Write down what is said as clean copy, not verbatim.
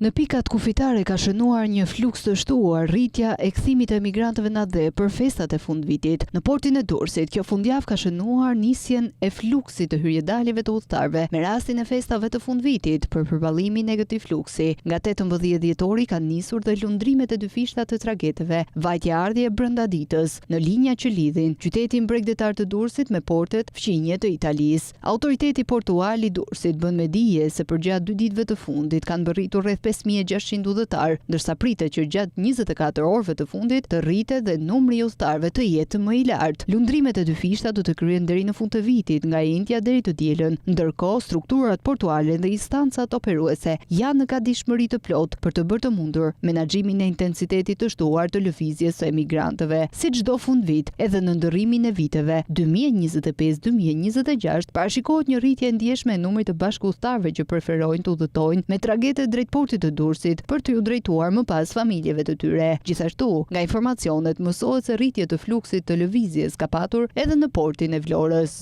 Në pikat kufitare ka shënuar një fluks të shtuar rritja e kthimit të emigrantëve në atdhe për festat e fundvitit. Në portin e Durrësit, kjo fundjavë ka shënuar nisjen e fluksit të hyrje-daljeve të udhëtarëve me rastin e festave të fundvitit. Për përballimin e këtij fluksi, nga 18 dhjetori kanë nisur dhe lundrimet e dyfishta të trageteve, vajtje-ardhje brenda ditës, në linja që lidhin qytetin bregdetar të Durrësit me portet fqinje të Italisë. Autoriteti Portual i Durrësit bën me dije se përgjatë dy ditëve të fundit kanë mbërritur rreth 5600 udhëtarë, ndërsa pritet që gjatë 24 orëve të fundit të rritet dhe numri i udhëtarëve të jetë më i lartë. Lundrimet e dyfishta do të kryhen deri në fund të vitit, nga e enjtja deri të dielën. Ndërkohë, strukturat portuale dhe instancat operuese janë në gatishmëri të plotë për të bërë të mundur menaxhimin e intensitetit të shtuar të lëvizjes së emigrantëve. Si çdo fundvit, edhe në ndërrimin e viteve 2025-2026 parashikohet një rritje e ndjeshme e numrit të bashkudhëtarëve që preferojnë të udhëtojnë me tragete drejt portit të Durrësit për t'iu drejtuar më pas familjeve të tyre. Gjithashtu, nga informacionet mësohet se rritje të fluksit të lëvizjes ka patur edhe në portin e Vlorës.